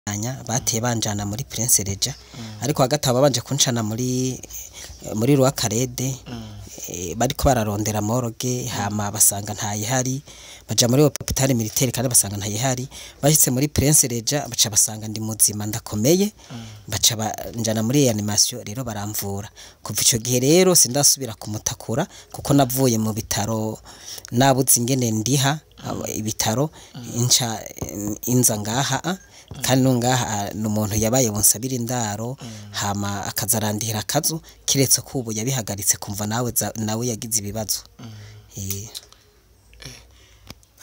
Anya bateye banjana muri Prince Reja, ariko hagati aho babanje kuncana muri Rwakarede. Bariko bararondera morgue, hama basanga ntayihari, baja muri hôpital militaire kandi basanga ntayihari. Bashitse muri Prince Reja baca basanga ndi muzima, ndakomeye, baca banjana muri réanimation. Rero baramvura. Kuva ico gihe rero sindasubira kumutakura, kuko navuye mu bitaro nabuze ingene ndiha ibitaro, inca inza ngaha. Kandi no ngaha ni umuntu yabaye bunsabira indaro, hama akaza arandihira akazu, kiretse ko ubu yabihagaritse kumva nawe nawe yagize ibibazo.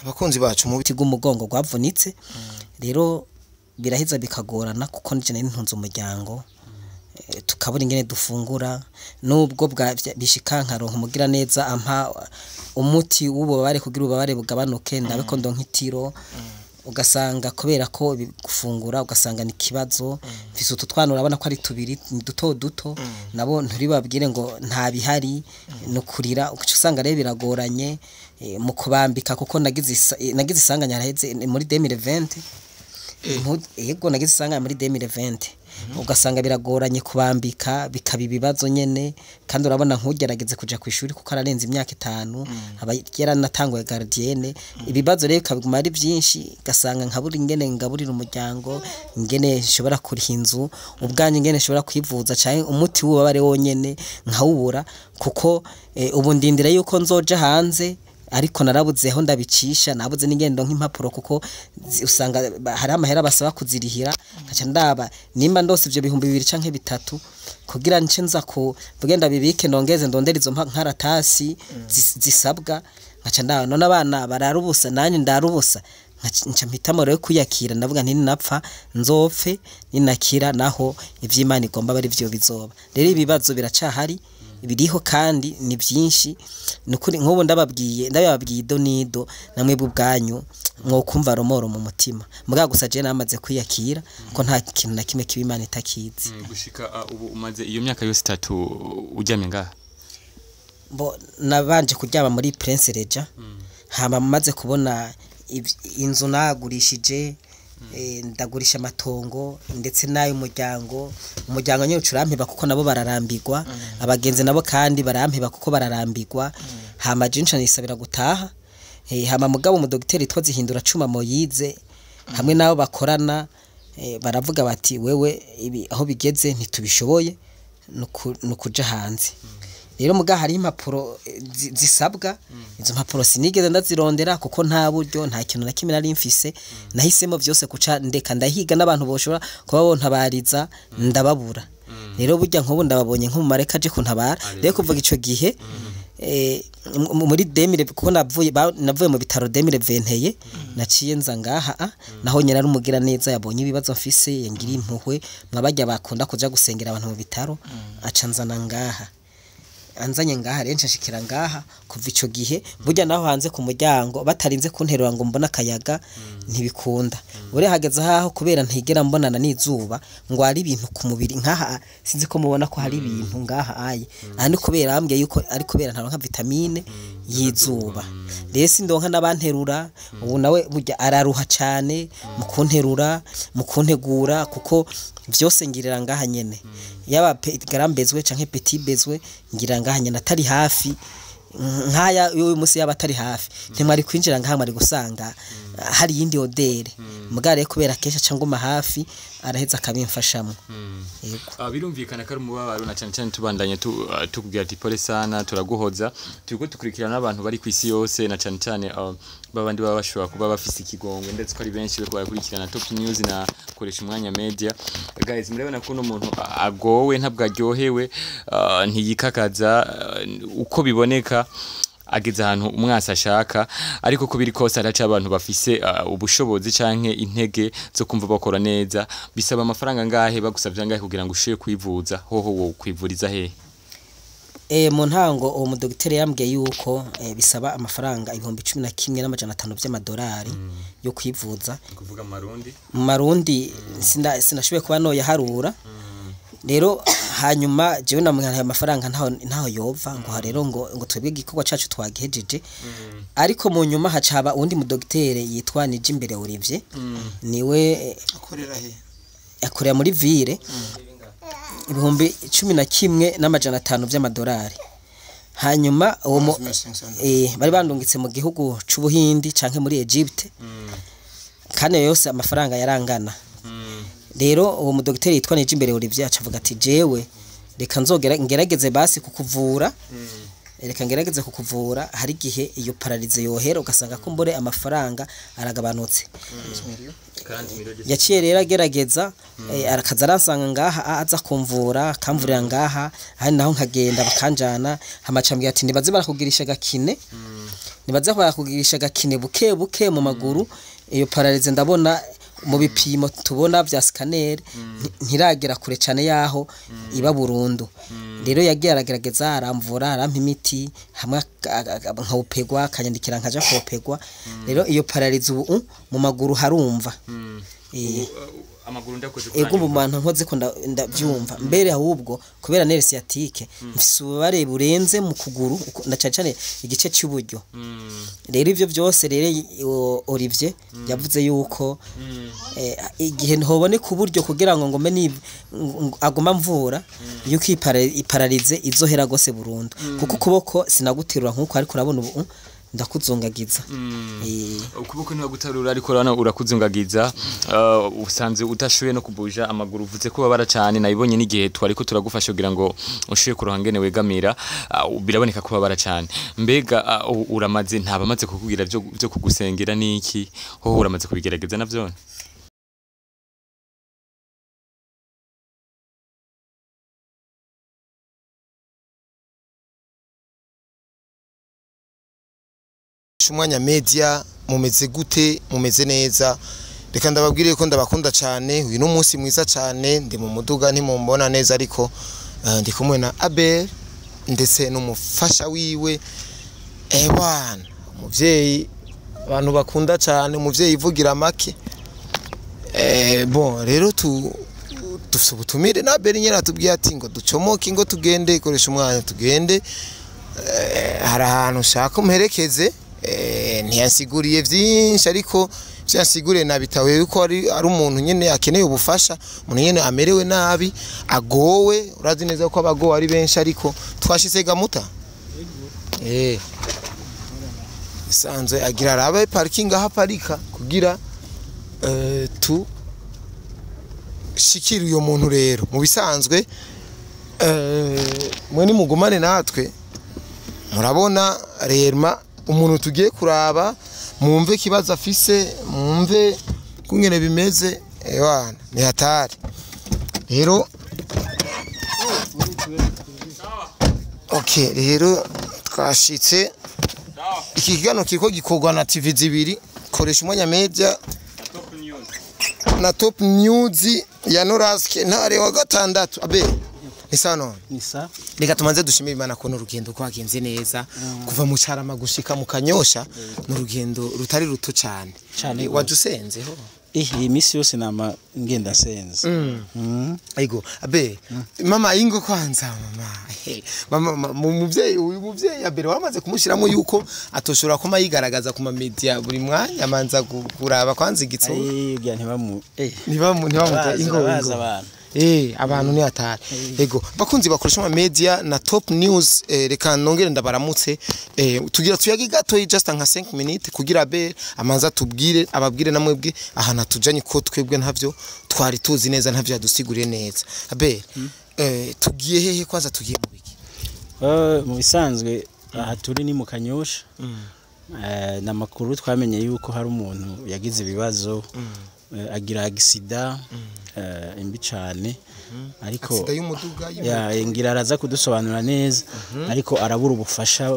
Abakunzi bacu mu Uruti rw'umugongo rwavunitse. Rero biraheza bikagorana, kuko nije nari ntunze umuryango, tukabura ingene dufungura. Nubwo bwa bishika nkaronka umugira neza ampa umuti w'ububabare kugira ububabare bugabanuke, ndabe ko ndonka itiro, ugasanga kubera ko gufungura ugasanga ni ikibazo. Mfise utu twana, urabona ko ari tubiri, ni duto duto, nabo nturibabwire ngo nta bihari, no kurira. Ugaca usanga rero biragoranye mu kubambika, kuko nagize isanganya haraheze muri 2020. Yego, nagize isanganya muri 2020, ugasanga biragoranye kubambika, bikaba ibibazo nyene. Kandi urabona nkugerageze kuja ku ishuri, kuko ararenza imyaka 5, aba yaranatanguye gardienne. Ibibazo rero bikabiguma ari byinshi, ugasanga nkabura ingene ngaburira umuryango, ingene nshobora kuriha inzu ubwanjye, ingene nshobora kwivuza, canke umuti w'ububabare wonyene nkawubura, kuko ubu ndindira yuko nzoja hanze, ariko narabuze aho ndabicisha, nabuze n'ingendo nk'impapuro, kuko usanga hari amahera basaba kuzirihira. Nkaca ndaba nimba ndose ivyo 2000 canke 3000 kugira nce nza ku mvuge ndabibike, nongeze ndondere izo nkaratasi zisabwa. Nkaca ndaba none abana barara ubusa, nanjye ndara ubusa. Nca mpitamo rero kwiyakira. Ndavuga nti ninapfa nzopfe, ninakira naho ivy'Imana igomba bari vyo bizoba. Rero ibibazo biracahari, biriho kandi ni byinshi. Nukuri nk'ubu ndababwiye ido nido, namwebwe ubwanyu mwokumva remords mu mutima. Mbwa gusa je namaze kwiyakira ko nta kintu na kimwe kiba Imana itakizi. Gushika ubu umaze iyo myaka yose 3 uryamye ngaha? Bo nabanje kuryama muri Prince Reja, hama maze kubona inzu nagurishije, ndagurisha amatongo ndetse n'ay'umuryango. Umuryango nyine ucurampeba kuko nabo bararambirwa, abagenzi nabo kandi barampeba kuko bararambirwa. Hama je nca nisabira gutaha. Hama mugabo umudogiteri yitwa Zihindura Cuma Moyize hamwe nabo bakorana, baravuga bati: "Wewe ibi aho bigeze ntitubishoboye, nukuja hanze." Rero muga hari impapuro zisabwa. Izo mpapuro sinigeze ndazirondera kuko nta buryo, nta kintu na kimwe nari mfise. Nahisemo vyose kuca ndeka. Ndahiga n'abantu boshobora kuba bontabariza, ndababura. Rero burya nk'ubu ndababonye nk'umumareka aje kuntabara. Rero kuvuga ico gihe, muri 2000, kuko navuye mu bitaro 2021, naciye nza ngaha. Naho nyina ari umugira neza yabonye ibibazo mfise, yangiriye impuhwe, mwabajya bakunda kuja gusengera abantu mu bitaro, aca nzana ngaha. Anzanye ngaha rero nshashikira ngaha. Kuva ico gihe burya naho hanze ku muryango batarinze kunterura ngo mbone akayaga, ntibikunda. Bure hageze aho kubera ntigera mbonana n'izuba, ngo hari ibintu ku mubiri nkaha, sinzi ko mubona ko hari ibintu ngaha aye. Aha ni kubera bambwiye yuko ari kubera ntaronka vitamine y'izuba. Rero sindonka n'abanterura. Ubu nawe burya araruha cane mu kunterura, mu kuntegura, kuko vyose ngirira ngaha nyene, yaba grand besoin canke petit besoin ngira ngaha nyene. Atari hafi nkaya uyu munsi, yaba atari hafi, ntimwari kwinjira ngaha, mwari gusanga hari iyindi odeur. Mugabo rero kubera kenshi aca nguma hafi, araheza akabimfashamwo. Yego. Birumvikana ko ari umubabaro, na cyane cyane tubandanye tukubwira ati pole sana, turaguhoza. Turiko dukurikirana n'abantu bari ku isi yose, na cyane cyane babandi baba bashobora kuba bafise ikigongwe, ndetse ko ari benshi bariko barakurikirana Top News na Koresha Umwanya Media. Guys, murabona ko uno muntu agowe, ntabwo aryohewe, ntiyikakaza, uko biboneka ageze ahantu umwasi ashaka. Ariko ko biri kose haraca abantu bafise ubushobozi canke intege zo kumva bakora neza. Bisaba amafaranga ngahe, bagusavye angahe kugira ngo ushobore kwivuza? Hoho wo kwivuriza hehe? Mu ntango uwo mudogiteri yambwiye yuko bisaba amafaranga 11,500 vy'amadolari yo kwivuza. Kuvuga Marundi? Mu Marundi sinashoboye kuba noyaharura. Rero hanyuma jewe namubwira ayo mafaranga ntaho yova, ngo ha rero ngo twebwe igikorwa cacu twagihejeje. Ariko mu nyuma hacaba uwundi mudogiteri yitwa Nijimbere Olivier, niwe Akorera he? Akorera muri ville, 11,500 by'amadolari. Hanyuma uwo bari bandungitse mu gihugu c'Ubuhindi canke muri Egypte, kandi yose amafaranga yarangana. Rero uwo mudogiteri yitwa Nijimbere Olivier acavuga ati jewe reka nzogera ngerageze basi kukuvura, reka ngerageze kukuvura, hari gihe iyo paralysie yohera ugasanga ko mbore amafaranga aragabanutse. Yaciye rero agerageza, arakaza aransanga ngaha, aza kumvura akamvurira ngaha, hari naho nkagenda bakanjana. Hamacambye ati nibaze barakugirisha gakine, nibaze barakugirisha gakine buke buke mu maguru, iyo paralysie ndabona mu bipimo tubona vya scanner ntiragera kure cyane yaho iba burundu. Rero yagiye aragerageza aramvura, arampa imiti hamwe nkawupegwa, akanyandikira nkaja kuwupegwa. Rero iyo paralysie ubu mu maguru harumva. Amaguru ndakoze. Ego, mu bantu nkoze ko ndavyumva mbere, ahubwo kubera nerf sciatique mfise ububabare burenze mu kuguru na cane cane igice cy'uburyo. Rero ivyo byose rero Olivier yavuze yuko igihe ntoboneka uburyo kugira ngo ngome ni aguma mvura, yuko iparalysie izohera gose burundu, kuko ukuboko sinaguterura nkuko, ariko urabona ubu ndakuzungagiza. Ukuboko ntiwagutarura, ariko urabona urakuzungagiza. Usanze utashoboye no kubuja amaguru, uvuze ko babara cyane. Nabibonye n'igihe twariko turagufasha kugira ngo ushoboye kuronka ngene wegamira, biraboneka ko babara cyane. Mbega uramaze ntabamaze kukubwira byo kugusengera niki hoho uramaze kubigerageza navyone? Umwanya media, mumeze gute? Mumeze neza? Reka ndababwire ko ndabakunda cyane. Uyu ni umunsi mwiza cyane. Ndi mu muduga, ntimumbona neza, ariko ndi kumwe na Abel ndetse n'umufasha wiwe. Ebana, umuvyeyi abantu bakunda cyane, umuvyeyi ivugira make. Bon, rero tu dufite ubutumire na Abel nyine, atubwiye ati ngo ducomoke, ngo tugende, ikoresha umwanya tugende. Hari ahantu ushaka umuherekeze. Ntiyansiguriye byinshi, ariko ivyo yansiguriye nabitahuye yuko ari umuntu nyene akeneye ubufasha, umuntu nyene amerewe nabi, agowe. Urazi neza ko abagowe ari benshi, ariko twashitse gamuta sanzwe agira arabe parking aho aparika kugira tu shikira uyo muntu. Rero mu bisanzwe mwe nimugumane natwe, murabona rema umuntu tugiye kuraba, mwumve ikibazo afise, mwumve kungene bimeze. Ewana, ni hatari. Rero okay, rero twashitse. Iki kiganiro kiriko gikorwa na TV zibiri, Koresha Umwanya Media na Top News ya Noraske Ntare wa gatandatu. Abe ni sawa none? Ni sa. Reka tumanze dushimire Imana ko n'urugendo rwagenze neza. Kuva mu Carama gushika mu Kanyosha ni urugendo rutari ruto cyane. Cane. Waje usenzeho? Iyi minsi yose nama ngenda nsenze. Ego abe, mama ingo kwanza mama. Mama mu muvyeyi, uyu muvyeyi Abere waramaze kumushiramo yuko atoshobora kuma yigaragaza ku ma media buri mwanya, amanza kuraba kwanza igitsura. Ai, ugira ntibamu ntibamu Baza, ingo baza ingo. Abantu. Abantu ni hatari. Ego, bakunzi bakoresha ama media na Top News, reka nongere ndabaramutse. Tugira tuyage gato, just nka 5 minutes, kugira be amanza tubwire, ababwire namwebwe ahantu atujanye, ko twebwe ntavyo twari tuzi neza, ntavyo yadusiguriye neza. Abe, tugiye hehe kwanza, tugiye mu biki? Mu bisanzwe aha turi ni mu Kanyosha. Ni amakuru twamenye yuko hari umuntu yagize ibibazo, agira agisida imbi cane, ariko Accident y'umuduga? Ya, ngira araza kudusobanura neza, ariko arabura ubufasha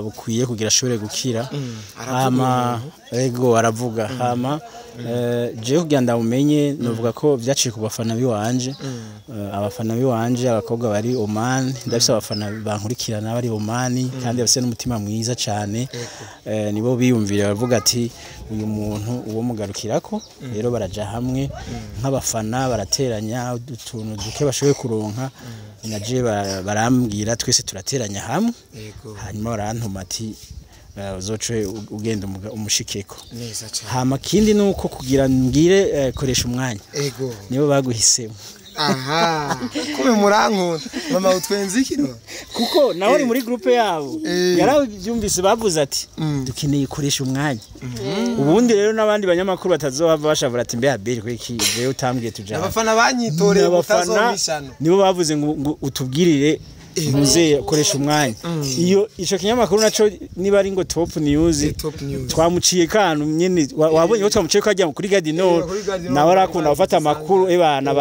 bukwiye kugira ashobore gukira. Hama ego aravuga, hama jewe kugira ndamumenye novuga ko vyaciye ku bafana biwanje. Abafana biwanje abakobwa bari Oman, ndafise abafana bankurikirana bari Oman kandi bafise n'umutima mwiza cane. Nibo biyumvira baravuga ati uyu muntu uwo mugarukirako. Rero baraja hamwe nk'abafana, barateranya utuntu duke bashoboye kuronka, naje barambwira, twese turateranya hamwe. Hanyuma barantuma ati Uzoce ugenda umushikeko. Neza cyane. Hama kindi nuko kugira mbwire koresha umwanya. Ego. Nibo baguhisemo. Aha, kume murankunda mama utwenze iki no? Kuko nawe uri muri groupe yabo yarabyumvise bavuze ati dukeneye koresha umwanya. Ubundi rero n'abandi banyamakuru batazohava bashavura ati mbe Abel kweki jewe utambwiye tujana. Abafana banyitoreye Abafana mutazomishano. nibo bavuze ngo utubwirire muze koresha umwanya. Iyo ico kinyamakuru naco niba ari ngo Top News, Top News. twamuciye kanu nyene wabonye ko twamuciye ko ajya kuri Gardino Kuri Gardino, nawe arakunda gufata amakuru ebana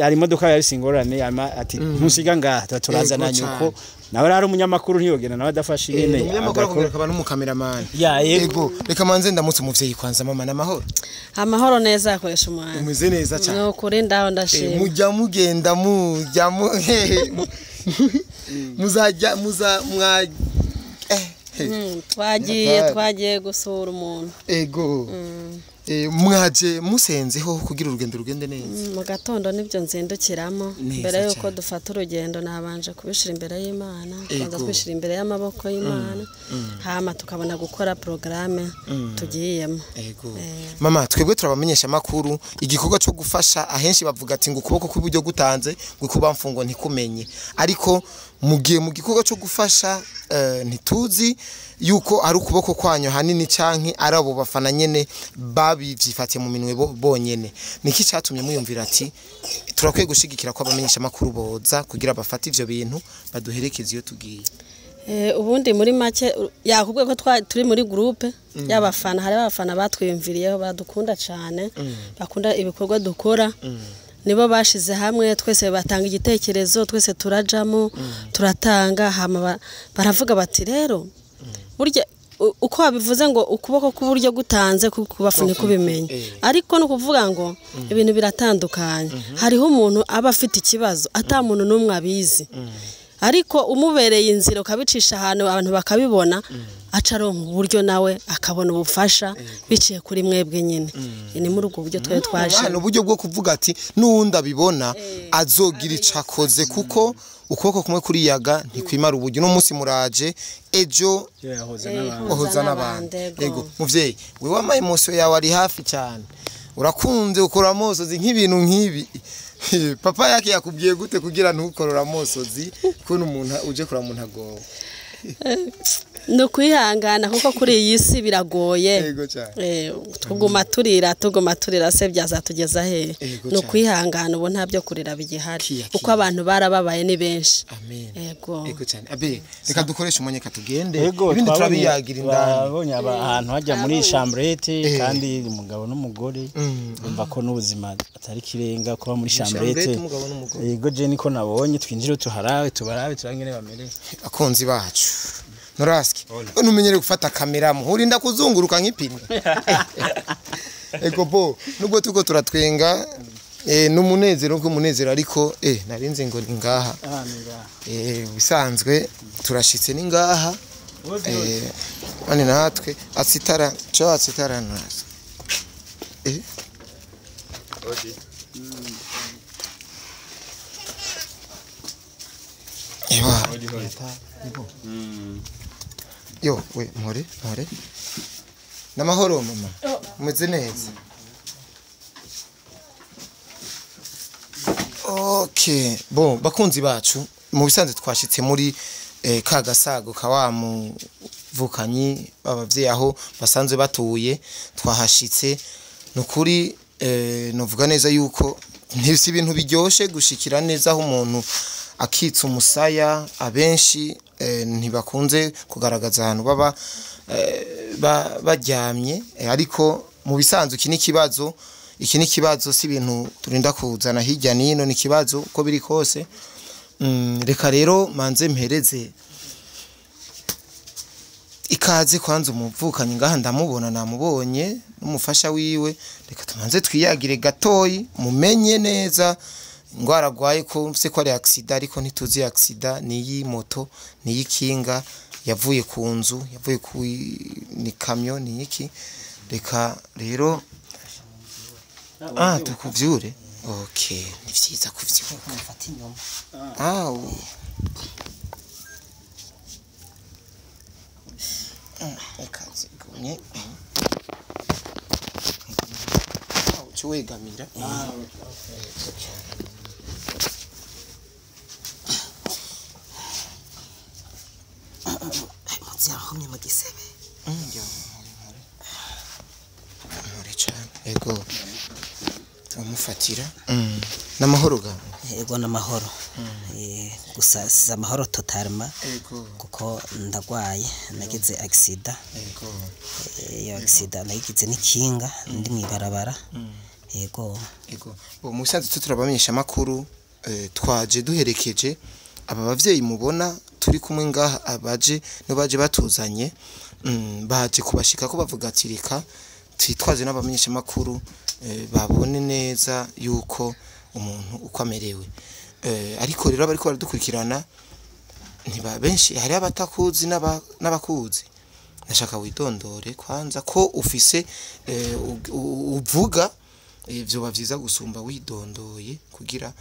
ari imodoka yari singorane ati ntusiga ngaha tuba turazana Yego nyuko nawe ari umunyamakuru ntiyogenda nawe adafashe nyene Umunyamakuru akongera akaba n'umukameramani. Ya yego. Ego, reka manze ndamutse umuvyeyi kwanza mama n'amahoro. Amahoro neza akoresha umwanya. Umeze neza cyane. Ni ukuri ndaho ndashima. Mujya mugenda mujya mu muzajya muza mwa Twagiye gusura umuntu. Ego. Mwaje musenzeho kugira urugendo rugende neza. Mu gatondo nibyo nzindukiramo mbere yuko dufata urugendo nabanje kubishira imbere y'Imana, tubanza twishira imbere y'amaboko y'Imana, hama tukabona gukora programme tugiyemo. Ego. Mama twebwe turabamenyesha makuru igikorwa cyo gufasha ahenshi bavuga ati ngo ukuboko kw'iburyo gutanze ngo kuba mfungo ntikumenye, ariko mugiye mu gikorwa cyo gufasha ntituzi yuko ari ukuboko kwanyu hanini canke ari abo bafana nyene babivyifatiye mu minwe bonyene. Niki catumye muyumvira ati turakwiye gushigikira ko abamenyesha makuru boza kugira bafate ivyo bintu baduherekeze iyo tugiye? Ubundi muri make yakubwiye ko turi muri groupe y'abafana, hari abafana batwiyumviriyeho badukunda cyane, bakunda ibikorwa dukora. Nibo bashize hamwe twese batanga igitekerezo, twese turajamo turatanga, hama baravuga bati rero burya uko babivuze ngo ukuboko k'uburyo gutanze kubafuni kubimenye, ariko no kuvuga ngo ibintu biratandukanye. Hariho umuntu aba afite ikibazo ata muntu n'umwe abizi, ariko umubereye inzira ukabicisha ahantu abantu bakabibona, acaronka uburyo nawe akabona ubufasha biciye kuri mwebwe nyine. Ni muri ubwo buryo twe twaje. Ni uburyo bwo kuvuga ati n'uwundi abibona azogira icakoze, kuko ukuboko kumwe kuriyaga ntikwimara uburyo. No munsi muraje ejo ohoza n'abandi. Yego muvyeyi wewe ama emotion yawe ari hafi cyane, urakunze ukora amosozi nk'ibintu nk'ibi. Papa yake yakubwiye gute kugira ntukorora amosozi kuno umuntu uje kura umuntu agowe? No kwihangana kuko kuri iyi si biragoye. Tuguma turira se byazatugeza he? No kwihangana ubu nta byo kurira bigihari kuko abantu barababaye ni benshi. Amen. Yego. Yego cyane. Abe reka dukoreshe umwanya katugende ibindi turabiyagira indani. Babonye ahantu hajya muri chambrette kandi umugabo n'umugore umva ko n'ubuzima atari kirenga kuba muri chambrette. Yego je niko nabonye twinjire tuharawe tubarabe turangene bamere. Akunzi bacu Noraski numenyere gufata kamera muhurinda kuzunguruka nk'ipine. Ego bo nubwo tuko turatwenga n'umunezero ko umunezero ariko narinze ngo ni ngaha. Bisanzwe turashitse ni ngaha. Ani natwe atsitara cyo atsitara nazo. Ewa. Yo, we mpore. Namahoro mama. Umeze neza. Okay, bon bakunzi bacu mu bisanzwe twashitse muri kagasago ka muvukanyi abavyeyi aho basanzwe batuye twahashitse nukuri novuga neza yuko ntibisi ibintu biryoshe gushikira neza aho umuntu akitse umusaya abenshi ntibakunze kugaragaza ahantu baba baryamye ariko mu bisanzwe iki ni kibazo si ibintu turinda kuzana hirya nino ni kibazo uko biri kose. Reka rero manze mpereze ikaze kwanza umuvukanye ngaha ndamubona namubonye n'umufasha wiwe, reka tumanze twiyagire gatoyi mumenye neza ingwara agwaye ko mfise ko ari accident ariko ntituzi accident ni iyi moto ni yikinga yavuye ku nzu yavuye ku ni kamyo ni iki. Reka rero tukuvyure. Okay, ni vyiza kuvyuka. Mfata inyuma. Reka zigumye. Uca wegamira. Impunzi yahomye mu gisebe. Mpore cane. Ego. Turamufatira. N'amahoro ga. Ego, n'amahoro. Gusa si amahoro totalement, Ego. kuko ndagwaye, nagize accident. Ego. Iyo accident nayigize n'ikinga ndi mw'ibarabara. Yego. Ego. Bo musanze turabamenyesha makuru, twaje duherekeje aba bavyeyi mubona turi kumwe ngaha, abaje no baje batuzanye, baje kubashika ko bavuga ati reka twitwaze n'abamenyesha makuru, babone neza yuko umuntu uko amerewe. Ariko rero abariko baradukurikirana ntiba benshi, hari abatakuzi n'abakuzi. Ndashaka widondore kwanza ko ufise uvuga, vyoba vyiza gusumba widondoye, kugira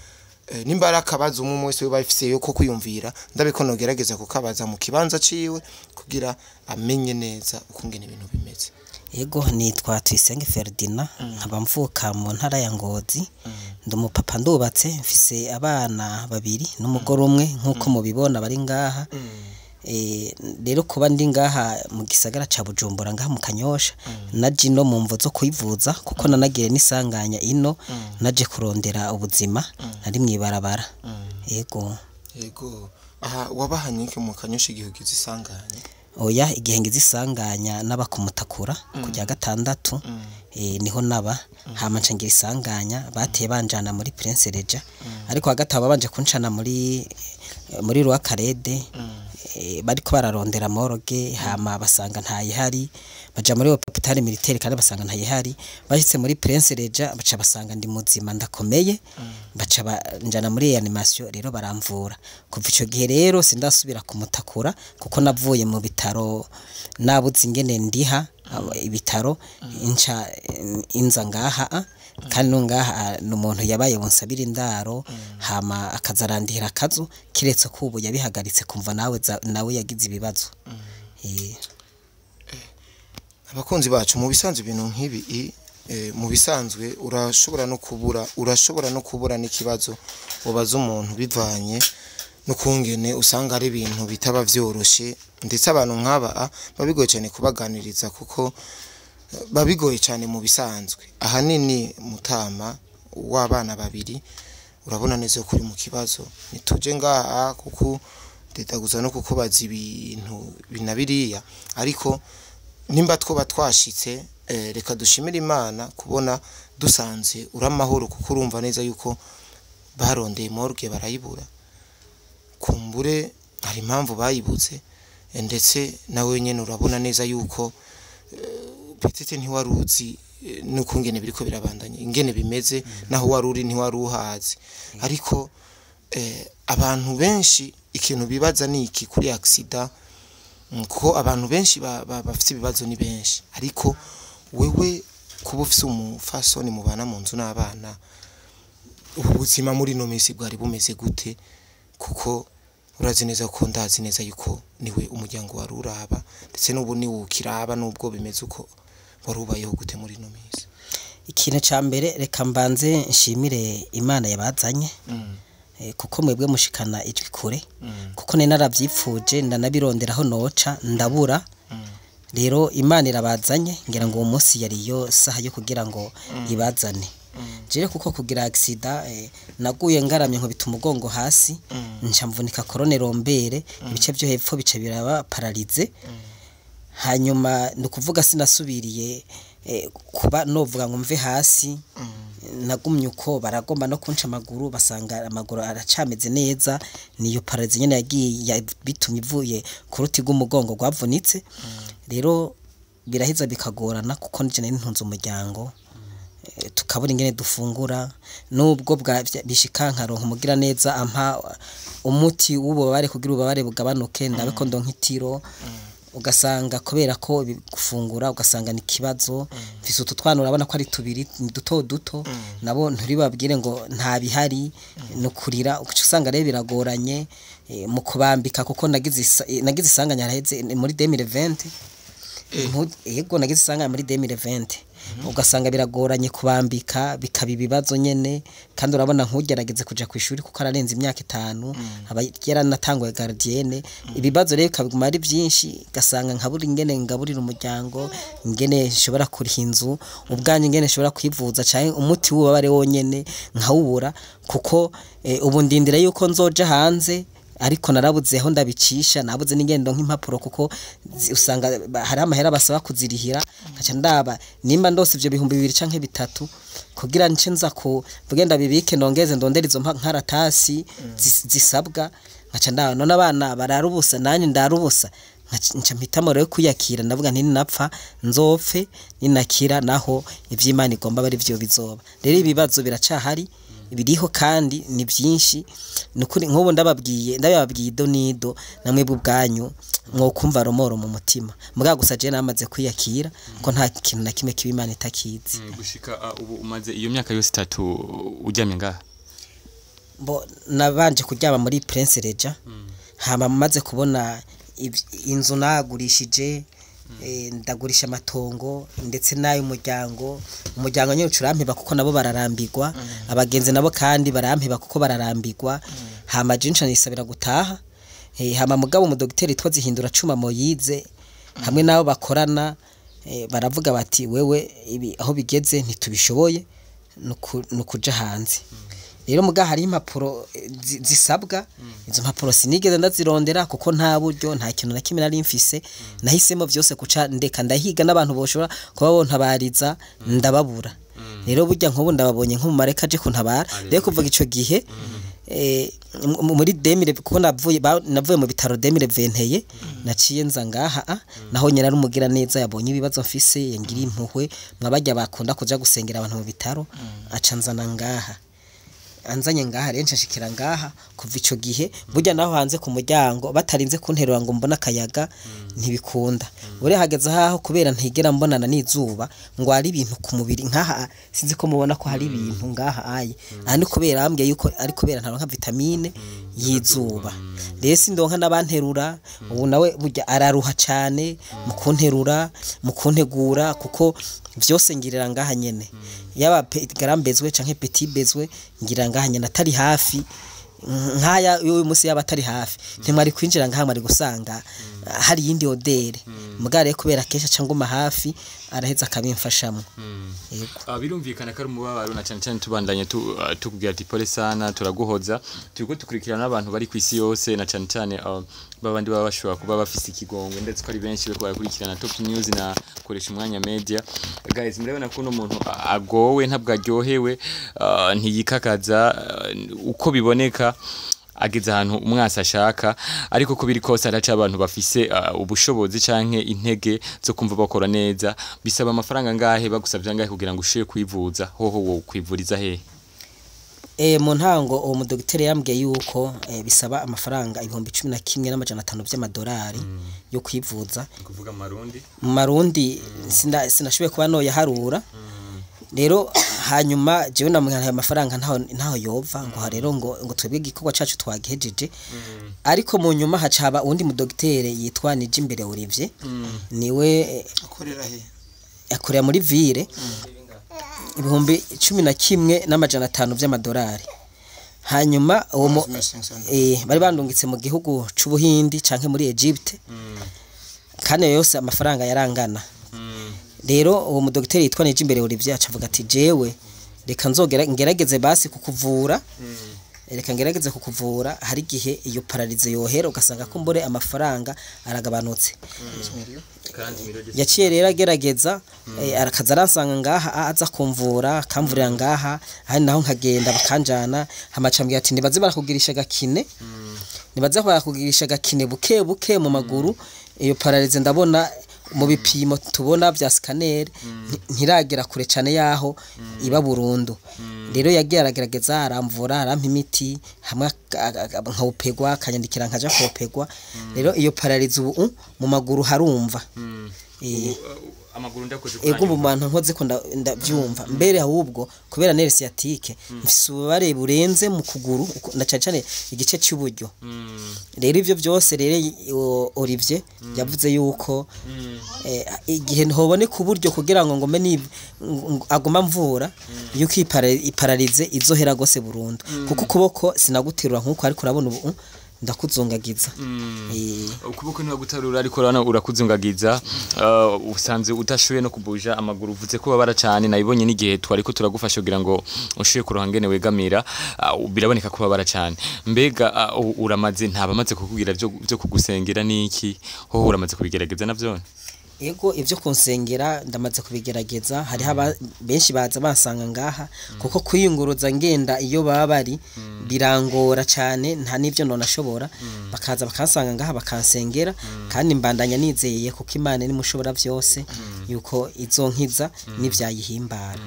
nimba ari akabazo umwe wese yoba afise yo ko kwiyumvira, ndabe ko nogerageza kukabaza mu kibanza ciwe kugira amenye neza ukungene ibintu bimeze. Yego, nitwa Tuyisenge Ferdinand, nkaba mvuka mu ntara ya Ngozi. Ndi umupapa, ndubatse, mfise abana babiri n'umugore umwe nk'uko mubibona bari ngaha. Rero kuba ndi ngaha mu gisagara ca Bujumbura, ngaha mu Kanyosha, naje ino mu mvo zo kwivuza, kuko nanagiye n'isanganya ino, naje kurondera ubuzima, nari mw'ibarabara. Yego. Yego, aha wabahanye iki mu Kanyosha igihe ugize isanganya? Oya, igihe ngize isanganya naba kumutakura kujya gatandatu, niho naba. Hama nca ngira isanganya, bateye banjana muri Prince Régent, ariko hagati aho babanje kuncana muri Roi Khaled, bariko bararondera morgue, hama basanga ntayihari, baja muri hôpital militaire kandi basanga ntayihari. Bashitse muri Prince Régent baca basanga ndi muzima, ndakomeye, baca banjana muri réanimation, rero baramvura. Kuva ico gihe rero sindasubira kumutakura, kuko navuye mu bitaro nabuze ingene ndiha ibitaro, inca inza ngaha. Kandi no ngaha ni umuntu yabaye bunsabira indaro, hama akaza arandihira akazu, kiretse ko ubu yabihagaritse kumva nawe nawe yagize ibibazo. Abakunzi bacu, mu bisanzwe ibintu nk'ibi mu bisanzwe urashobora no kubura n'ikibazo ubaza umuntu, bivanye n'ukungene usanga ari ibintu bitaba vyoroshe, ndetse abantu nk'aba biba bigoye cyane kubaganiriza, kuko biba bigoye cyane mu bisanzwe. Ahanini mutama w'abana babiri, urabona neza ko uri mu kibazo. Ntituje ngaha kuko ndetaguza no kukubaza ibintu binabiriya, ariko nimba twoba twashitse, reka dushimire Imana kubona dusanze uri amahoro, kuko urumva neza yuko barondeye morgue barayibura. Kumbure hari impamvu bayibuze, ndetse nawe nyene urabona neza yuko peut-être ntiwari uzi n'ukungene biriko birabandanya, ingene bimeze, naho wari uri ntiwari uhazi. Ariko abantu benshi ikintu bibaza ni iki kuri accident, kuko abantu benshi bafite ibibazo ni benshi, ariko wewe kuba ufise umufasoni mubana mu nzu n'abana, ubu buzima muri ino minsi bwari bumeze gute? Kuko urazi neza ko, ndazi neza yuko niwe umuryango wari uraba, ndetse n'ubu niwe ukiraba nubwo bimeze uko. Wari ubayeho gute muri ino minsi? Ikintu ca mbere, reka mbanze nshimire Imana yabazanye, kuko mwebwe mushikana ijwi kure, kuko nari naravyipfuje, ndanabironderaho noca ndabura. Rero Imana irabazanye, ngira ngo uwo munsi yari yo saha yo kugira ngo ibazane jere, kuko kugira accident, naguye ngaramye, nkubita umugongo hasi, nca mvunika colonne lombaire, ibice vyo hepfo bice biraba paralysé. Hanyuma ni ukuvuga sinasubiriye kuba novuga ngo mve hasi, nagumye uko. Baragomba no kunca amaguru, basanga amaguru aracameze neza. Niyo paralysie nyene yagiye bitumye ivuye ku ruti rw'umugongo rwavunitse. Rero biraheza bikagorana, kuko nije nari ntunze umuryango, tukabura ingene dufungura, nubwo bwa bishika nkaronka umugira neza ampa umuti w'ububabare kugira ububabare bugabanuke, ndabe ko ndonka itiro, ugasanga kubera ko gufungura ugasanga ni ikibazo. Mfise utu twana, urabona ko ari tubiri, ni duto duto, nabo nturibabwire ngo nta bihari, no kurira. Ugaca usanga rero biragoranye mu kubambika, kuko nagize isanganya haraheze muri 2020. Yego, nagize isanganya muri 2020, ugasanga biragoranye kubambika, bikaba ibibazo nyene. Kandi urabona nkugerageze kuja ku ishuri kuko ararenza imyaka 5, aba yaranatanguye gardienne. Ibibazo rero bikabiguma ari byinshi, gasanga nkabura ingene ngaburira umuryango, ingene nshobora kuriha inzu ubwanjye, ingene nshobora kwivuza, canke umuti w'ububabare wonyene nkawubura, kuko ubu ndindira yuko nzoja hanze, ariko narabuze aho ndabicisha, nabuze n'ingendo nk'impapuro, kuko usanga hari amahera basaba kuzirihira. Nkaca ndaba nimba ndose ivyo 2000 canke 3000 kugira nce nza ku mvuge ndabibike, nongeze ndondere izo nkaratasi zisabwa. Nkaca ndaba none abana barara ubusa, nanjye ndara ubusa. Nca mpitamo rero kwiyakira, ndavuga nti ninapfa nzopfe, ninakira naho ivy'Imana igomba bari vyo bizoba. Rero ibibazo biracahari, biriho kandi ni byinshi. Nukuri nk'ubu ndababwiye ido nido, namwe ubwanyu mwokumva romoro mu mutima. Mugabo gusa je namaze kwiyakira ko nta kintu na kimwe kiba Imana itakizi. Gushika ubu umaze iyo myaka yose 3 uryamye ngaha? Mbo nabanje kuryama muri Prince Reja, hama maze kubona inzu nagurishije, ndagurisha amatongo ndetse n'ay'umuryango. Umuryango nyine urampeba kuko nabo bararambirwa, abagenzi nabo kandi barampeba kuko bararambirwa. Hama je nca nisabira gutaha. Hama mugabo umudogiteri yitwa Zihindura Cuma Moyize hamwe nabo bakorana, baravuga bati wewe ibi aho bigeze ntitubishoboye, nukuja hanze. Rero muga hari impapuro zisabwa, izo mpapuro sinigeze ndazirondera kuko nta buryo, nta kintu na kimwe nari mfise. Nahisemo vyose kuca ndeka, ndahiga n'abantu boshobora kuba bontabariza ndababura. Rero burya nk'ubu ndababonye nko mu mareka aje kuntabara. Rero kuvuga ico gihe muri 2000, kuko navuye mu bitaro 2020, naciye nza ngaha, naho nyina ari umugira neza yabonye ibibazo mfise, yangiriye impuhwe, mwabajya bakunda kuja gusengera abantu mu bitaro, aca nzana ngaha. Anzanye ngaha rero nshashikira ngaha. Kuva ico gihe burya naho hanze ku muryango batarinze kunterura ngo mbona akayaga, ntibikunda. Ure hageze aho kubera ntigera mbonana n'izuba, ngo ari ibintu ku mubiri nkaha, sinzi ko mubona ko hari ibintu ngaha aye. Aha ni kubera ambwiye yuko ari kubera ntaronka vitamine y'izuba. Rero sindonka n'abanterura, ubu nawe burya araruha cane mu kunterura, mu kuntegura, kuko vyose ngirira ngaha nyene. Yaba garambezwe canke petit bezwe ngira ngaha nyene atari hafi. Nkaya uyu musi yaba atari hafi ntimwari kwinjira ngaha, mwari gusanga hari yindi odere. Mugare kubera kesha cyangwa hafi araheza akabimfashamo. Yego. Birumvikana ko ari umubabaro, na cyane cyane tubandanye tukubwira ati pole sana, turaguhoza. Turiko tukurikirana n'abantu bari ku isi yose, na cyane cyane babandi baba bashobora kuba bafise ikigongwe, ndetse ko ari benshi bariko barakurikirana Top News na Koresha Umwanya Media. Guys, murabona ko uno muntu agowe, ntabwo aryohewe, ntiyikakaza, uko biboneka ageze ahantu umwasi ashaka, ariko ko biri kose haraca abantu bafise ubushobozi canke intege zo kumva bakora neza. Bisaba amafaranga ngahe, bagusavye ngahe kugira ngo ushire kwivuza? Hoho wo kwivuriza hehe? Mu ntango uwo mudogiteri yambwiye yuko bisaba amafaranga 11,500 by'amadolari yo kwivuza. Kuvuga marundi? Mu marundi sinashoboye kuba noyaharura. Rero hanyuma jewe namwihaye amafaranga ntaho yova, ngo rero ngo twebwe igikorwa cacu twagihejeje. Ariko mu nyuma hacaba undi mudogiteri yitwa Nijimbere Olivier, niwe akorera he? Akorera muri ville. 11,500 by'amadolari. Hanyuma uwo bari bandungitse mu gihugu c'Ubuhindi canke muri Egypte, kandi yose amafaranga yarangana. Rero uwo mudogiteri yitwa Nijimbere Olivier acavuga ati jewe reka nzogera ngerageze basi kukuvura, reka ngerageze kukuvura, hari gihe iyo paralize yohera ugasanga ko mbore amafaranga aragabanutse. Yaciye rero agerageza, arakaza aransanga ngaha, aza kumvura, akamvurira ngaha, ahandi naho nkagenda bakanjana. Hamacambwiye ati nibaze barakugirisha gakine, nibaze barakugirisha gakine buke buke mu maguru, iyo paralize ndabona mu bipimo tubona vya scanner ntiragera kure cyane yaho iba burundu. Rero yagiye aragerageza, aramvura, arampa imiti hamwe nkawupegwa, akanyandikira nkaja kuwupegwa. Rero iyo paralize ubu mu maguru harumva. Amaguru ndakoze. Ego, mu bantu nkoze ko ndavyumva mbere, ahubwo kubera nerf sciatique mfise ububabare burenze mu kuguru, na cane cane igice cy'uburyo. Rero ivyo byose rero Olivier yavuze yuko igihe ntoboneka uburyo kugira ngo ngome ni aguma mvura, yuko i paralysie izohera gose burundu, kuko ukuboko sinaguterura nkuko, ariko urabona ubu ndakuzungagiza. Ukuboko ntiwagutarura, ariko urabona urakuzungagiza. Usanze udashoboye no kubuja amaguru, uvuze ko babara cyane. Nabibonye n'igihe twari ko turagufasha kugira ngo ushobore kuronka ngene wegamira. Biraboneka ko babara cyane. Mbega uramaze, ntabamaze kukubwira byo kugusengera niki hoho, uramaze kubigerageza navyo? Ego, ibyo kunsengera ndamaze kubigerageza. Hariho benshi baza bansanga ngaha, kuko kwiyunguruza ngenda iyo baba bari birangora cyane, nta n'ibyo nonashobora. Bakaza bakansanga ngaha bakansengera, kandi mbandanya nizeye kuko Imana ni mushobora byose, yuko izonkiza n'ivyayihimbara.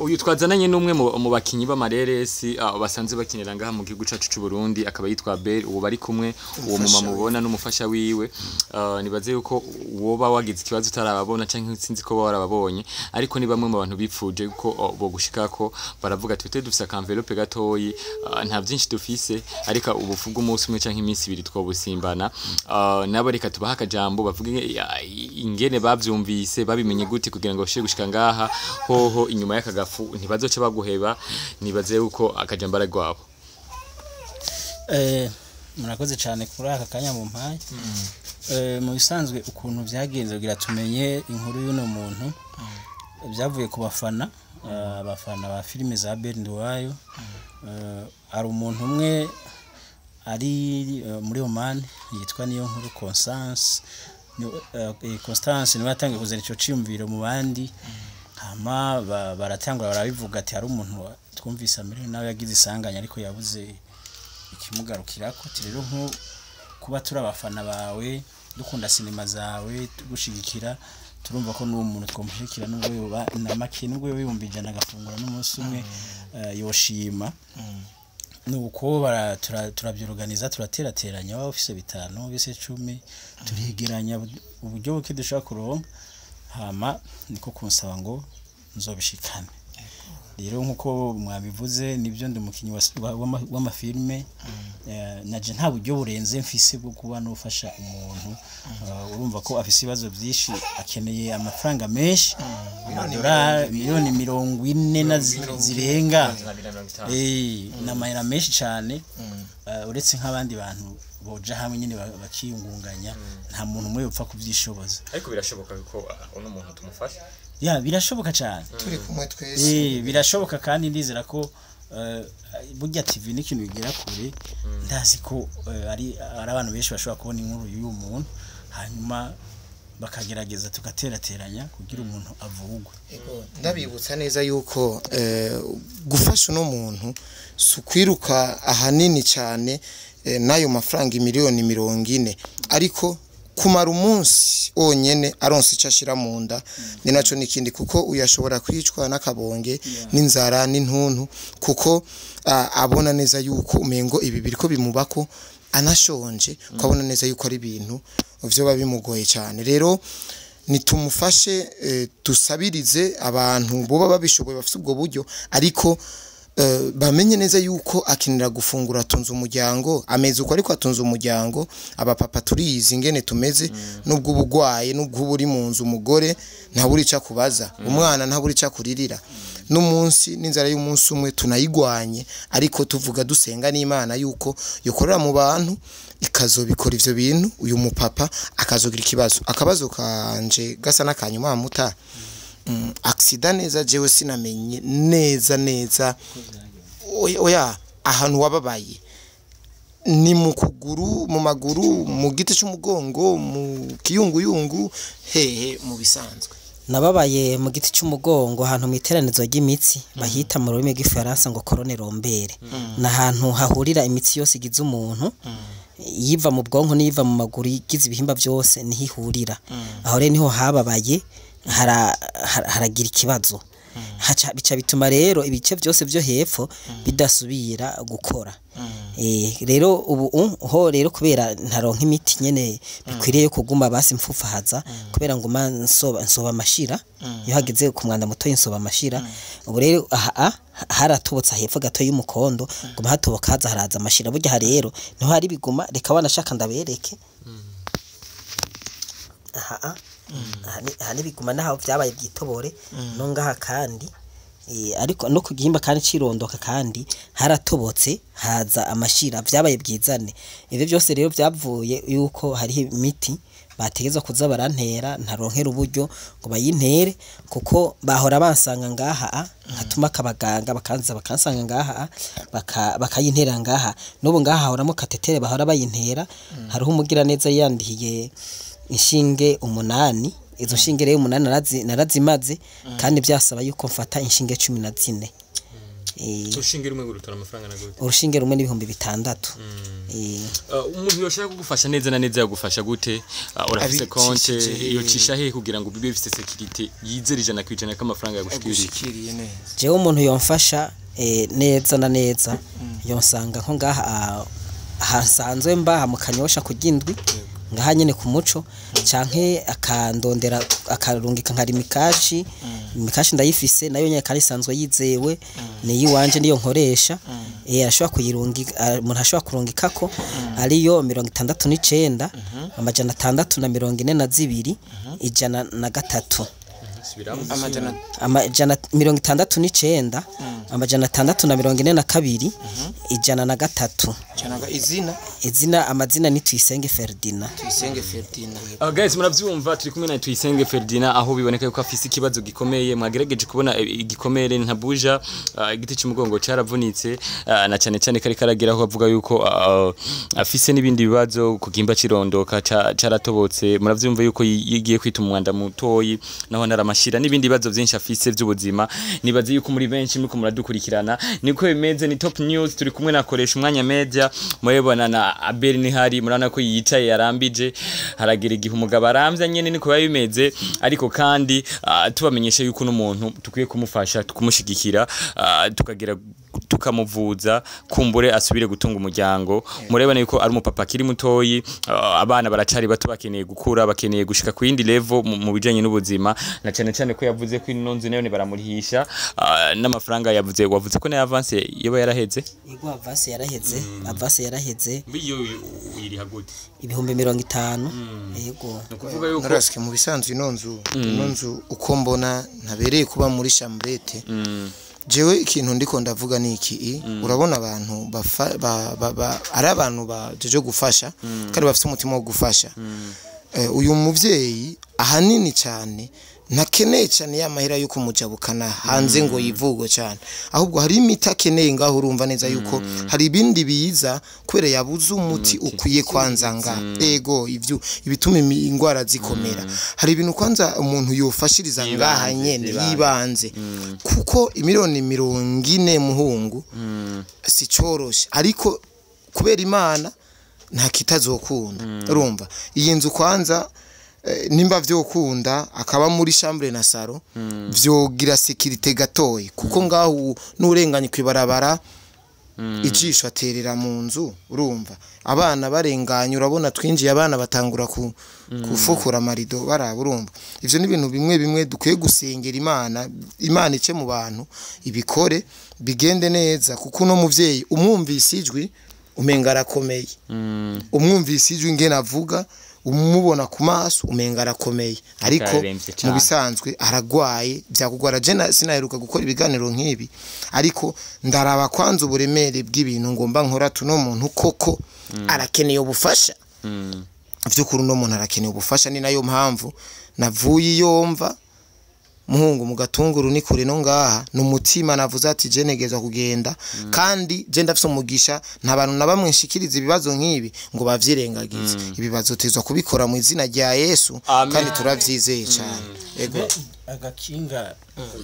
Uyu twazananye n'umwe mu bakinyi b'amareresi basanzwe bakinira ngaha mu gihugu cacu c'u Burundi, akaba yitwa Bel. Uwo bari kumwe, uwo muma mubona n'umufasha wiwe. Nibaze yuko woba wagize ikibazo utarababona, canke sinzi ko warababonye, ariko ni bamwe mu bantu bipfuje ko bogushikako. Baravuga ati: "Twe dufise aka enveloppe gatoyi, nta vyinshi dufise, ariko ubufu bw'umunsi umwe canke iminsi 2 twobusimbana." Nabo reka tubahe akajambo bavuge ingene bavyumvise, babimenye gute kugira ngo bashobore gushika ngaha hoho. Inyuma y'aka gafu ntibazoca baguheba. Nibaze yuko akajambo ari rwabo. Murakoze cyane kuri aka kanya mu mpaye. Mu bisanzwe ukuntu byagenze kugira tumenye inkuru y'uno muntu, byavuye ku bafana, abafana ba filime za Abel Nduwayo. Hari umuntu umwe ari muri Oman yitwa niyo nkuru Constance. Constance niwe yatangiye kuzana ico ciyumviro mu bandi, hama baratangura barabivuga ati hari umuntu twumvise amerewe nawe, yagize isanganya ariko yabuze ikimugarukirako. Ati rero nko kuba turi abafana bawe, dukunda sinema zawe, tugushigikira, turumva ko n'uwo muntu twamushyigikira, nubwo yoba na make, nubwo yoba 100,000 agafungura n'umunsi umwe, yoshima. Nuko turabyorganiza, turaterateranya, waba ufise 5, ufise 10, turigeranya uburyo buke dushobora kuronka, hama niko kunsaba ngo nzobishikane. Rero nkuko mwabivuze, nibyo, ndi umukinnyi w'amafilme. Naje nta buryo burenze mfise bwo kuba nufasha umuntu. Urumva ko afise ibibazo byinshi, akeneye amafaranga menshi, amadolari miliyoni 40 na zirenga. Ni amahera menshi cyane. Uretse nk'abandi bantu boja hamwe nyine bakiyungunganya, nta muntu umwe yopfa kuvyishoboza. Ariko birashoboka ko uno muntu tumufasha? Ya, birashoboka cyane. Turi kumwe twese. Birashoboka, kandi ndizera ko burya TV ni ikintu bigera kure. Ndazi ko ari abantu benshi bashobora kubona inkuru y'uyu muntu, hanyuma bakagerageza tugaterateranya kugira umuntu avugwe. Ego, ndabibutsa neza yuko gufasha uno muntu si ukwiruka ahanini cyane n'ayo mafaranga miliyoni 40, ariko kumara umunsi wonyene aronse icyo ashira mu nda ni naco n'ikindi, kuko uyashobora kwicwa n'akabonge n'inzara n'intuntu, kuko abona neza yuko umengo ibi biriko bimubako anashonje, ko abona neza yuko ari ibintu vyoba bimugoye cyane. Rero nitumufashe, dusabirize abantu boba babishoboye, bafite ubwo buryo, ariko bamenye neza yuko akenera gufungura, atunze umuryango, ameze uko ariko atunze umuryango. Abapapa turizi ingene tumeze, nubwo ubugwaye, nubwo uba uri mu nzu, umugore ntabura icyo akubaza, umwana ntabura icyo akuririra. N'umunsi n'inzara y'umunsi umwe tunayigwanye, ariko tuvuga dusenga n'Imana yuko yokorera mu bantu ikazobikora ivyo bintu, uyu mupapa akazogira ikibazo. Akabazo kanje gasa n'akanyuma muta accident neza, jewe sinamenye neza neza. Oya, ahantu wababaye ni mu kuguru, mu maguru, mu giti cy'umugongo, mu kiyunguyungu, hehe mu bisanzwe? Nababaye mu giti cy'umugongo, ahantu mu iteranirizo ry'imitsi bahita mu rurimi rw'ifaransa ngo colonne lombaire. Ni ahantu hahurira imitsi yose igize umuntu, iyiva mu bwonko n'iyiva mu maguru, igize ibihimba byose niho ihurira. Aho rero niho hababaye, haragira ikibazo. Haca bica bituma rero ibice byose byo hepfo bidasubira gukora. Rero ubu ho rero kubera ntaronka imiti nyene bikwiriye kuguma basi mfufahaza, kubera nguma nsoba amashira, iyo hageze ku mwanda muto nsoba amashira. Ubu rero aha haratobotse hepfo gato y'umukondo, nguma hatoboka haza haraza amashira. Burya rero niho hari biguma, reka wanashaka ndabereke. Aha aha nibiguma naho vyabaye byitobore no ngaha kandi, ariko no kugihimba kandi cirondoka kandi haratobotse haza amashira, vyabaye byizane. Ivyo byose rero vyavuye yuko hariho imiti bategezwa kuza barantera, ntaronkera uburyo ngo bayintere, kuko bahora bansanga ngaha, nkatuma akabaganga bakanza bakansanga ngaha, bakayintera ngaha. N'ubu ngaha hahoramo katetere bahora bayintera. Hariho umugira neza yandihiye inshinge 8, izo nshinge rero 8 narazimaze, kandi byasaba yuko mfata inshinge 14. Urushinge rumwe gurutora amafaranga na gute? Urushinge rumwe n'ibihumbi 6. Umuntu yoshaka kugufasha neza na neza yagufasha gute? Urafise konte yocisha he kugira ngo bibe bifise security yizere 100% ko amafaranga yagushikiriye neza? Jewe umuntu yomfasha neza na neza yonsanga nko ngaha hasanzwe mbaha mu Kanyosha kugindwi, ngaha nyene ku muco, canke akandondera akarungika nka rimikashi. Imikashi ndayifise nayo nyene kandi isanzwe yizewe, ni yiwanje niyo nkoresha. Arashobora kuyirungika, umuntu ashobora kurungikako ariyo 69 642 103. Amajana 69 642 103. Izina amazina ni Tuyisenge Ferdinand. Tuyisenge Ferdinand. Guys, muravyumva turi kumwe na Tuyisenge Ferdinand, aho biboneka yuko afise ikibazo gikomeye. Mwagerageje kubona igikomere ntabuja, igiti cy'umugongo caravunitse, na cyane cyane kari karagira aho avuga yuko afise n'ibindi bibazo ku gihimba cirondoka caratobotse. Muravyumva yuko yigiye kwita umwanda mutoyi, naho naramashira n'ibindi bibazo byinshi afise by'ubuzima. Nibaze yuko muri benshi muriko muradukurikirana, niko bimeze. Ni Top News, turi kumwe na Koresha Umwanya Media. Murabona na Abel Nihari, murabona ko yicaye yarambije, haragira igihe umugabo aramvya nyene niko biba bimeze. Ariko kandi tubamenyesha yuko n'umuntu tukwiye kumufasha, tukumushigikira, tukagira tukamuvuza kumbure asubire gutunga umuryango. Murebana yuko ari umupapa akiri mutoyi, abana baracari bato, bakeneye gukura, bakeneye gushika ku yindi level mu bijanye n'ubuzima, na cyane cyane ko yavuze ko ino nzu nayo baramurisha n'amafaranga yavuze. Wavuze ko na avance yoba yaraheze? Yego, avance yaraheze, avance yaraheze. Biyo iri gute? 50,000. Yego. Nukuvuga yuko naraske mu bisanzwe ino nzu uko mbona ntabereye kuba muri chambrette. Jewe ikintu ndiko ndavuga ni iki, urabona abantu ari abantu bajeje gufasha kandi bafite umutima wo gufasha. Uyu muvyeyi ahanini cyane ntakeneye cyane ya mahera yuko mujabukana hanze ngo yivugo cyane, ahubwo hari imiti akeneye ngaho. Urumva neza yuko hari ibindi biza kubera yabuze umuti ukwiye kwanza nga ego ivyo ibituma ingwara zikomera. Hari ibintu kwanza umuntu yofashiriza ngaha nyene yibanze, kuko imiliyoni 40 muhungu si coroshe, ariko kubera Imana nta kitazokunda. Urumva iyi nzu kwanza nimba vyokunda akaba muri chambre na saro, vyogira sécurité gatoyi, kuko ngaho n'urenganye kwibarabara ijisho aterera mu nzu. Urumva abana barenganye, urabona twinjiye abana batangura kufukura amarido baraba. Urumva ivyo ni ibintu bimwe bimwe dukwiye gusengera Imana, Imana ice mu bantu ibikore bigende neza, kuko no muvyeyi umwumvise ijwi umenga arakomeye, umwumvise ijwi ngene avuga umubona ku maso umenga arakomeye, ariko mu bisanzwe aragwaye. Byakugwara je sinaheruka gukora ibiganiro nk'ibi, ariko ndaraba kwanza uburemere bw'ibintu ngomba nkora. Tuno muntu koko arakeneye ubufasha, vy'ukuri no muntu arakeneye ubufasha. Ni nayo mpamvu navuye yomva muhungu mu gatunguru ni kure no ngaha numutima navuze ati je negezwa kugenda, kandi je ndafise umugisha nta bantu na bamwe nshikiriza ibibazo nk'ibi ngo bavyirengagize. Ibibazo tezwa kubikora mu izina rya Yesu, kandi turavyizeye cyane. Ego agakinga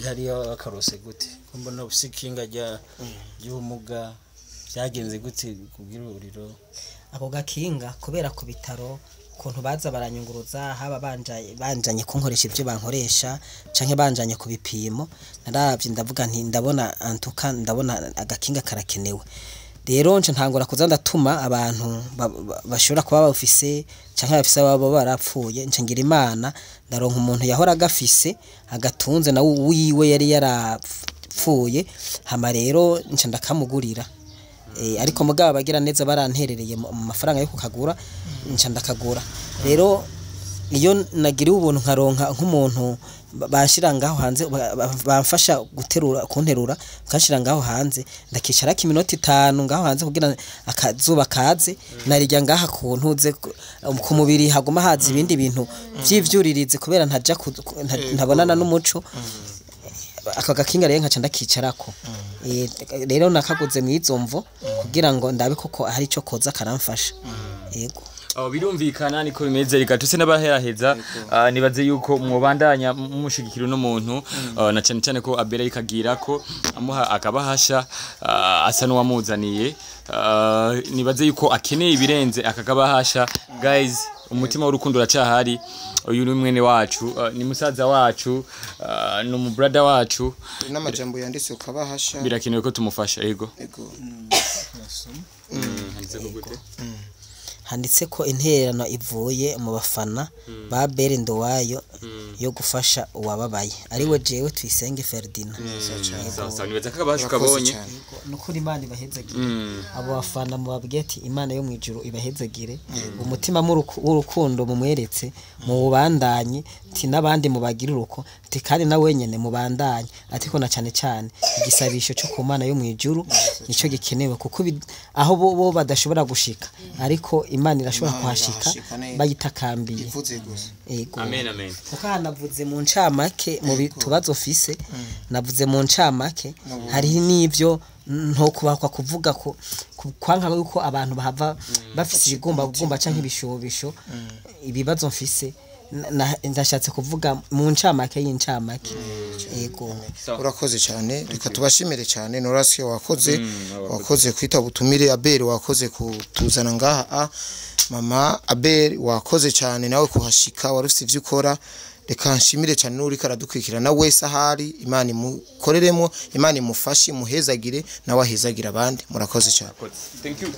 hariyo akarose gute ko mbona usikinga rya y'ubumuga byagenze gute kugira uriro ako gakinga? Kubera ku bitaro Ukuntu baza baranyunguruza, haba banjanye kunkoresha ibyo bankoresha canke banjanye ku bipimo, naravye ndavuga nti ndabona antuka ndabona agakinga karakenewe. Rero nce ntangura kuza ndatuma abantu bashobora kuba bafise canke bafise ababo barapfuye. Nce ngira Imana ndaronka umuntu yahora agafise agatunze na wiwe yari yarapfuye, hama rero nce ndakamugurira. Ariko mugabo abagira neza baranterereye mu mafaranga yo kukagura, nca ndakagura. Rero iyo nagiriwe ubuntu nkaronka nk'umuntu banshira ngaho hanze, bamfasha guterura kunterura bakanshira ngaho hanze, ndakicarako iminota 5 ngaho hanze kugira akazuba kaze, narirya ngaha ku ntuze ku mubiri haguma haza ibindi bintu vy'ivyuririzi kubera ntaja ntabonana n'umuco. Aka gakinga rero nkaca ndakicarako. Rero nakaguze mw'izo mvo kugira ngo ndabe koko hari ico koza karamfasha. Yego. Birumvikana niko bimeze. Reka tuse n'abaheraheza, nibaze yuko mwobandanya mushigikira uno muntu, na cyane cyane ko Abera ikagira ko amuha akabahasha, asa n'uwamuzaniye. Nibaze yuko akeneye ibirenze aka kabahasha. Guys, umutima w'urukundo uracahari. Uyu ni mwene wacu, ni musaza wacu, ni umubrother wacu. N'amajambo yanditse ukabahasha. Birakenewe ko tumufasha. Ego. Ego. Handitse ko gute? Handitse ko intererano ivuye mu bafana ba Abel Nduwayo yo gufasha uwababaye ariwe jewe Tuyisenge Ferdinand. Sawa sawa, nibaza ko akabahasha Urakoze ukabonye. cyane. Nukuri Imana ibahezagire. Abo bafana mubabwiye ati Imana yo mu ijuru ibahezagire, umutima w'urukundo mumweretse muwubandanye, ati n'abandi mubagire uruko, ati kandi na wenyene mubandanye, ati ko na cane cane igisabisho cyo ku Mana yo mu ijuru nico gikenewe, kuko aho bo badashobora gushika, ariko Imana irashobora Imana kuhashika irahashika neza. bayitakambiye. Ivuze gusa. Ego. Amen, amen. Kuko aha navuze mu ncamake mu tubazo fise, navuze mu ncamake hari n'ivyo nto kubakwa kuvuga ko kwanka yuko abantu bahava bafise ibigomba kugomba canke ibishobisho. Ibibazo mfise ndashatse kuvuga mu ncamake y'incamake. Ego. Urakoze cyane, reka tubashimire cyane. Norasi wakoze, wakoze kwita butumire. Abel wakoze kutuzana ngaha. Mama Abel wakoze cyane nawe kuhashika, wari ufite ivyo ukora. Reka nshimire cyane n'uriko aradukurikirana wese ahari, Imana imukoreremo, Imana imufashe, imuhezagire nawe ahezagire abandi. Murakoze cyane. Thank you.